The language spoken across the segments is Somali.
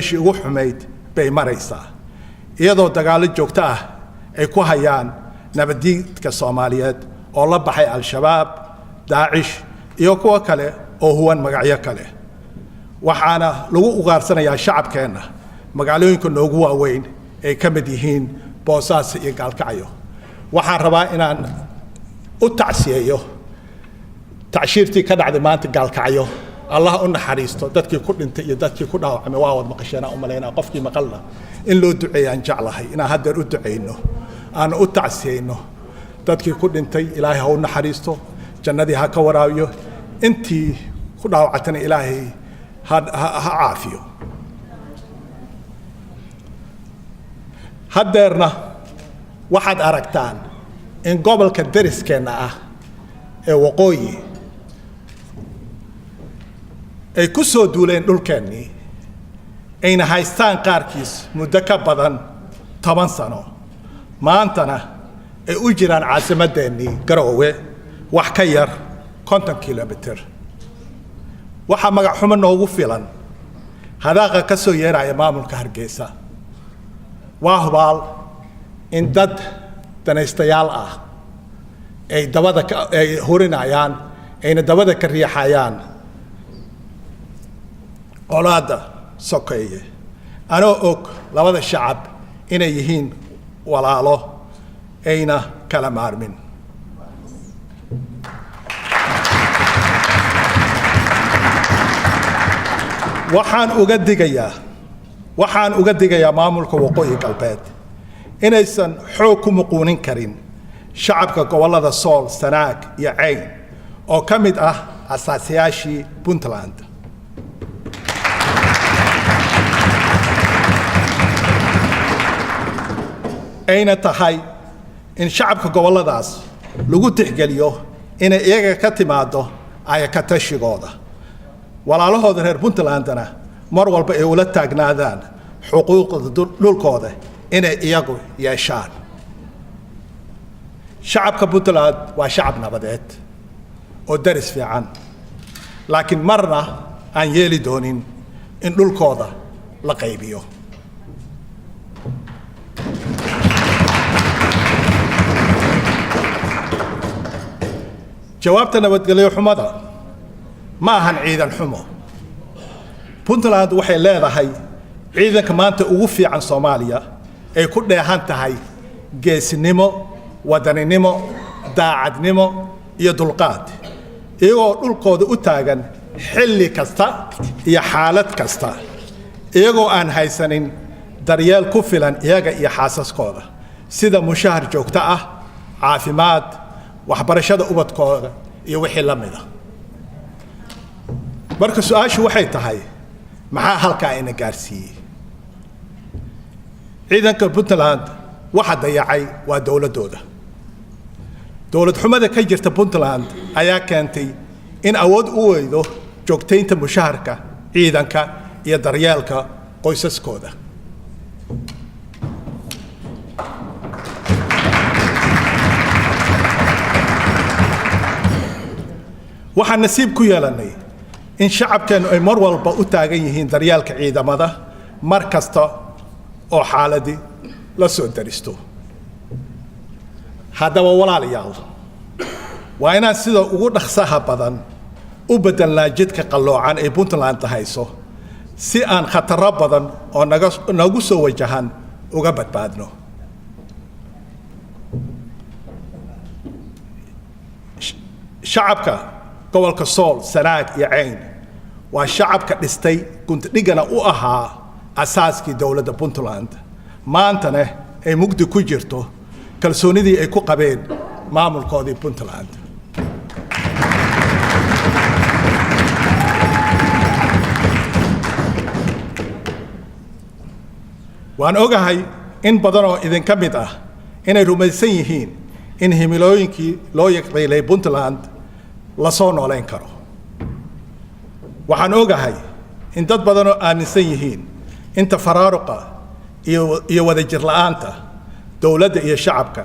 Meeshii ugu xumayd bay maraysaa, iyadoo dagaallo joogto ah ay ku hayaan nabaddiidka Soomaaliyeed oo la baxay Al-Shabaab, Daacish iyo kuwo kale oo huwan magacyo kale. Waxaana lagu ugaarsanayaa shacabkeenna magaalooyinka noogu waaweyn ay ka mid yihiin Boosaaso iyo Gaalkacyo. Waxaan rabaa inaan u tacsiyeeyo tacshiirtii ka dhacday maanta Gaalkacyo. Allah u naxariisto dadkii ku dhintay iyo dadkii ku dhaawacmay. Waa wad maqasheenaa u malaynaa. Qofkii maqalna in loo duceeyaan jeclahay, inaan haddeer u ducayno, aan u tacsiyeyno dadkii ku dhintay. Ilaahay ha u naxariisto, jannadii ha ka waraabiyo. Intii ku dhaawacatana Ilaahay ha caafiyo. Haddeerna waxaad aragtaan in gobolka dariskeenna ah ee waqooyi ay ku soo duuleen dhulkeennii, ayna haystaan qaarkiis muddo ka badan 10 sano, maantana ay u jiraan caasimadeennii Garoowe wax ka yar 50 kilomitir. Waxaa magac xumo noogu filan hadaaqa ka soo yeeraya maamulka Hargeysa. Waa hubaal in dad danaystayaal ah ay dabada ay hurinayaan, ayna dabada ka riixayaan colaadda sokeeye, anoo og labada shacab inay yihiin walaalo ayna kala maarmin. Waxaan uga digayaa maamulka Waqooyi Galbeed inaysan xoog ku muquunin karin shacabka gobollada Sool, Sanaag iyo Cayn oo ka mid ah asaasayaashii Puntland, ayna tahay in shacabka gobolladaas lagu tixgeliyo inay iyaga ka timaaddo ayaka tashigooda, walaalahooda reer Puntlandna mar walba ay ula taagnaadaan xuquuqda dhulkooda inay iyagu yeeshaan. Shacabka Puntland waa shacab nabadeed oo daris fiican, laakiin marna aan yeeli doonin in dhulkooda la qaybiyo. Jawaabta nabadgelyo xumada ma ahan ciidan xumo. Puntland waxay leedahay ciidanka maanta ugu fiican Soomaaliya, ay ku dheehan tahay geesinimo, wadaninimo, daacadnimo iyo dulqaad, iyagoo dhulkooda u taagan xilli kasta iyo xaalad kasta, iyagoo aan haysanin daryeel ku filan iyaga iyo xaasaskooda, sida mushahar joogto ah, caafimaad, waxbarashada ubadkooda iyo wixii la mida. Marka su-aashu waxay tahay, maxaa halkaa ina gaarsiiyey? Ciidanka Puntland waxa dayacay waa dowladdooda. Dowlad xumada ka jirta Puntland ayaa keentay in awood u weydo joogtaynta mushaharka ciidanka iyo daryeelka qoysaskooda. Waxaan nasiib ku yeelannay in shacabkeennu ay mar walba u taagan yihiin daryeelka ciidamada mar kasta oo xaaladii la soo daristo. Haddaba walaalayaal, waa inaan sida ugu dhaqsaha badan u beddelnaa jidka qalloocan ee Puntland hayso, si aan khataro badan oo naga nagu soo wajahan uga badbaadno. Shacabka gobolka Sool, Sanaag iyo Cayn waa shacabka dhistay, guntadhigana u ahaa asaaskii dowladda Puntland, maantana ay mugdi ku jirto kalsoonidii ay ku qabeen maamulkoodii Puntland. Waan ogahay in badan oo idinka mid ah inay rumaysan yihiin in himilooyinkii loo yaqiilay Puntland la soo noolayn karo. Waxaan ogahay in dad badan oo aaminsan yihiin inta faraaruqa iyo wadajir la'aanta dowladda iyo shacabka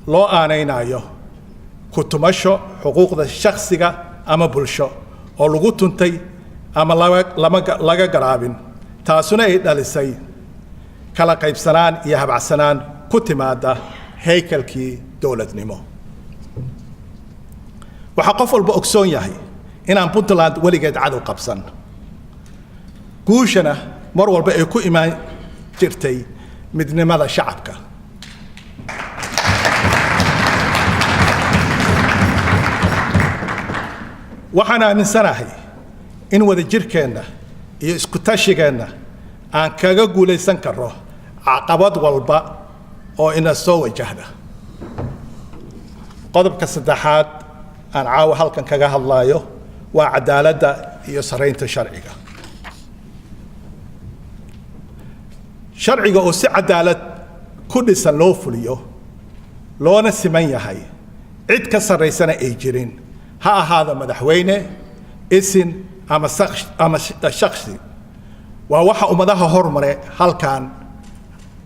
loo aanaynayo ku tumasho xuquuqda shakhsiga ama bulsho oo lagu tuntay ama lama laga garaabin Taasuna ay dhalisay kala qaybsanaan iyo habacsanaan ku timaada haykalkii dowladnimo. Waxaa qof walba ogsoon yahay inaan Puntland weligeed cadow qabsan, guushana mar walba ay ku imaan jirtay midnimada shacabka. Waxaan aaminsanahay in wadajirkeenna iyo isku tashigeenna aan kaga guulaysan karro caqabad walba oo ina soo wajahda. Qodobka saddexaad aan caawa halkan kaga hadlaayo waa cadaaladda iyo saraynta sharciga. Sharciga oo si cadaalad ku dhisan loo fuliyo, loona siman yahay, cid ka sarraysana ay jirin, ha ahaado madaxweyne, isin ama shaksi, waa waxa ummadaha hormare halkan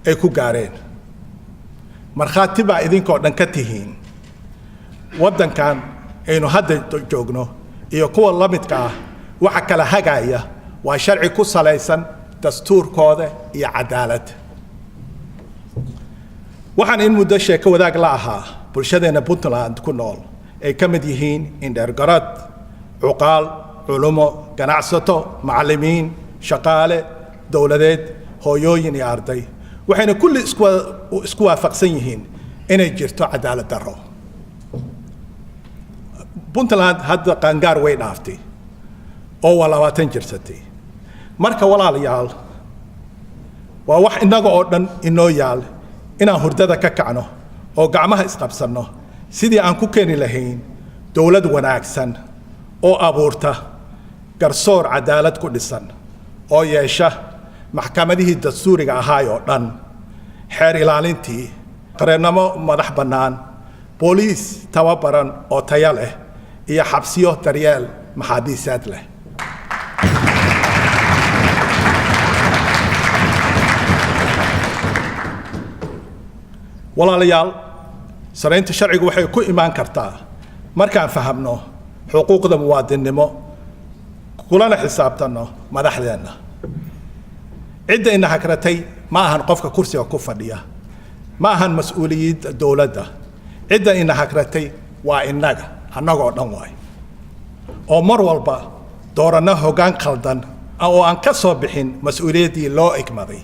ay ku gaareen. Markhaati baa idinkoo dhan ka tihiin waddankan aynu hadda joogno iyo kuwa la midka ah. Waxa kala hagaya waa sharci ku salaysan dastuurkooda iyo cadaalad. Waxaan in muddo sheeko wadaag la ahaa bulshadeenna Puntland ku nool, ay ka mid yihiin indheergarad, cuqaal, culumo, ganacsato, macallimiin, shaqaale dowladeed, hooyooyin iyo arday. Waxayna kulli isku waafaqsan yihiin inay jirto cadaalad darro. Puntland hadda qaangaar way dhaaftay oo waa 20 jirsatay. Marka walaalayaal, waa wax innaga oo dhan inoo yaal inaan hurdada ka kacno oo gacmaha isqabsanno sidii aan ku keeni lahayn dowlad wanaagsan oo abuurta garsoor cadaalad ku dhisan, oo yeesha maxkamadihii dastuuriga ahaay oo dhan, xeer ilaalintii, qareennamo madax bannaan, booliis tababaran oo tayo leh iyo xabsiyo daryeel maxaabiisaad leh. Walaalayaal, saraynta sharcigu waxay ku imaan kartaa markaan fahamno xuquuqda muwaadinnimo, kulana xisaabtanno madaxdeenna. Cidda ina hagratay ma ahan qofka kursiga ku fadhiya, ma ahan mas-uuliyadda dowladda. Cidda ina hagratay waa innaga, annagoo dhan waay, oo mar walba dooranno hoggaan khaldan oo aan ka soo bixin mas-uuliyaddii loo igmaday.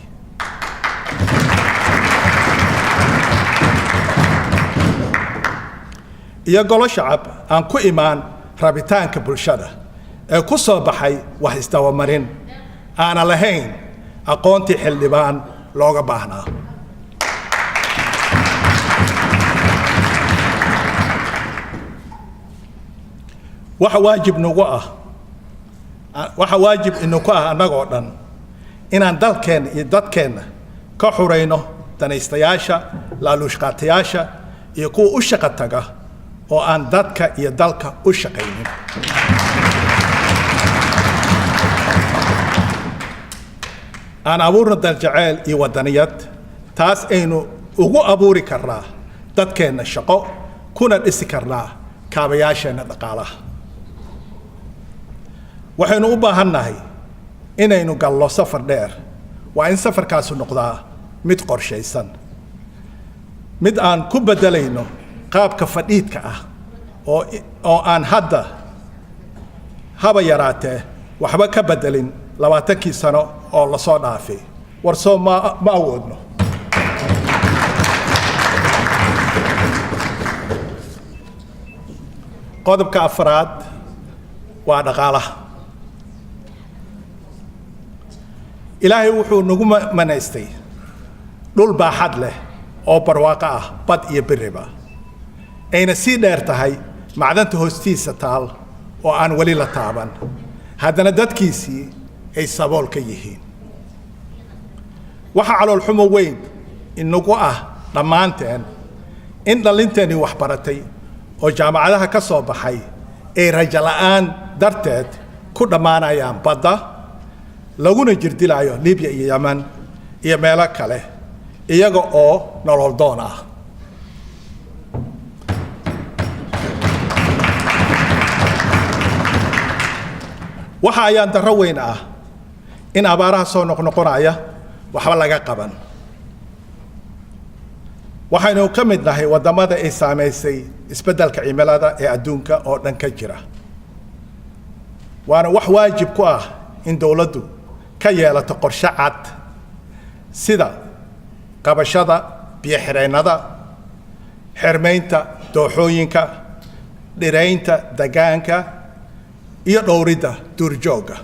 Iyo golo shacab aan ku imaan rabitaanka bulshada ee ku soo baxay wax isdabamarin, aana lahayn aqoontii xildhibaan looga baahnaa. Waxa waajib nagu ah, waxa waajib inaku ah annagoo dhan inaan dalkeenna iyo dadkeenna ka xurayno danaystayaasha, laaluushqaatayaasha iyo kuwa u shaqo taga oo aan dadka iyo dalka u shaqaynin. Aan abuurno daljaceyl iyo waddaniyad. Taas aynu ugu abuuri karnaa dadkeenna shaqo, kuna dhisi karnaa kaabayaasheenna dhaqaalaha. Waxaynu u baahannahay inaynu gallo safar dheer. Waa in safarkaasu noqdaa mid qorshaysan, mid aan ku beddelayno qaabka fadhiidka ah oo aan hadda haba yaraatee waxba ka beddelin 20kii sano oo lasoo dhaafay. Warsoo ma awoodno? Qodobka afraad waa dhaqaalaha. Ilaahay wuxuu nagu manaystay dhul baaxad leh oo barwaaqo ah, bad iyo biriba, ayna sii dheer tahay macdanta hoostiisa taal oo aan weli la taaban. Haddana dadkiisii ay sabool ka yihiin. Waxaa caloolxumo weyn inagu ah dhammaanteen in dhallinteennii wax baratay oo jaamacadaha ka soo baxay ay rajo la'aan darteed ku dhammaanayaan badda, laguna jirdilaayo Libiya iyo Yeman iyo meelo kale, iyaga oo nolol doon ah. Waxa ayaan darro weyn ah In abaaraha soo noqnoqonaya waxba laga qaban. Waxaynu ka mid nahay waddamada ay saamaysay isbeddelka cimilada ee adduunka oo dhan ka jira, waana wax waajib ku ah in dowladdu ka yeelato qorshe cad, sida qabashada biyo-xireennada, xirmaynta dooxooyinka, dhiraynta degaanka iyo dhowridda duurjoogga.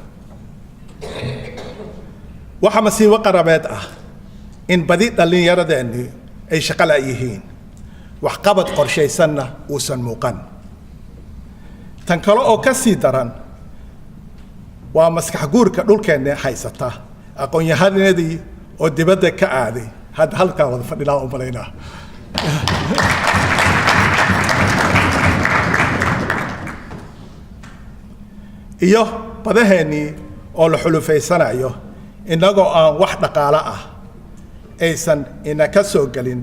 Waxaa masiibo qarabeed ah in badi dhallinyaradeenni ay shaqo la'yihiin, waxqabad qorshaysanna uusan muuqan. Tan kale oo ka sii daran waa maskax guurka dhulkeenna haysata, aqoon-yahanadii oo dibadda ka aaday. Hadda halkaa wada fadhinaa u malaynaa. Iyo badaheennii oo la xulufaysanayo, innagoo aan wax dhaqaalo ah aysan ina ka soo gelin.